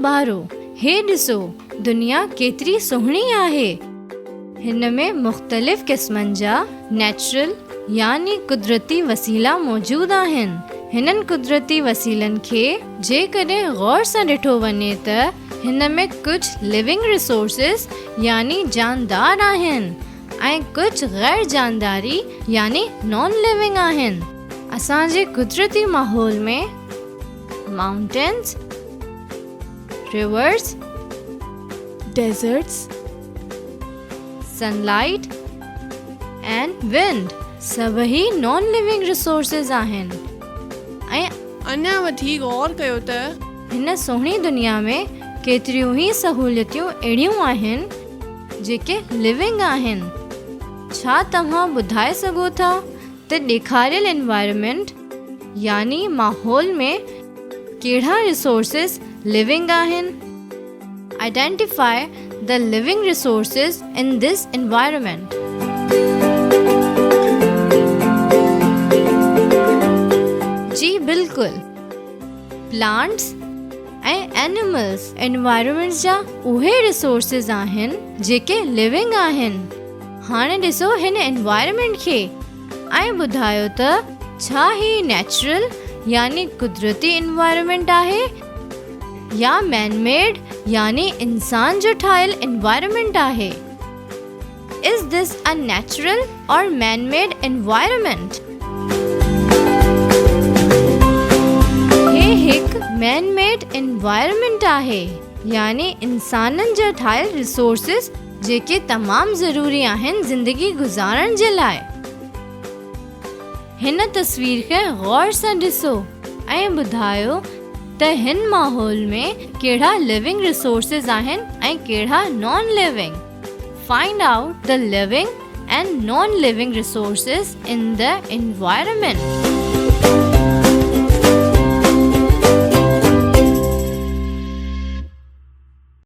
ٻارو، هي ڏسو، دنيا ڪيتري سهڻي آهي. هن ۾ مختلف قسمن جا نيچرل يعني قدرتي وسيلا موجود آهن. هنن قدرتي وسيلن کي جيڪڏهن غور سان ڏٺو وڃي ته هن ۾ ڪجهه لوِنگ ريسورسز يعني جاندار آهن ۽ ڪجهه غير جانداري يعني نان لوِنگ آهن. اسان جي قدرتي ماحول ۾ mountains, rivers, deserts, sunlight ۽ wind سڀئي نان لوِنگ ريسورسز آهن ۽. اڃا وڌيڪ غور ڪيو ته. هن سهڻي دنيا ۾ ڪيتريون ئي سهوليتون اهڙيون آهن جيڪي لوِنگ آهن. ڇا توهان ٻڌائي سگهو ٿا ته ڏيکاريل انوائرمينٽ يعني ماحول ۾ ڪهڙا ريسورسز لوِنگ آهن؟ Identify the living resources in this environment. جي بلڪل، پلانٽس ۽ اينيملز انوائرمينٽ جا اهي ريسورسز آهن جيڪي لوِنگ آهن. هاڻي ڏسو هن انوائرمينٽ کي ۽ ٻڌايو ته ڇا هي نيچرل يعني قدرتي انوائرمينٽ آهي يا مين ميڊ يعني انسان جو ٺاهيل انوائرمينٽ آهي؟ Is this a natural or man made environment? هي هڪ مين ميڊ انوائرمينٽ آهي يعني انسانن جا ٺاهيل ريسورسز جيڪي تمام ضروري آهن زندگي گذارڻ جي لاء. هن تصوير کي غور سان ڏسو ۽ ٻڌايو ته هن ماحول ۾ ڪهڙا لوِنگ ريسورسز آهن ۽ ڪهڙا non living. Find out the living and non living resources in the environment.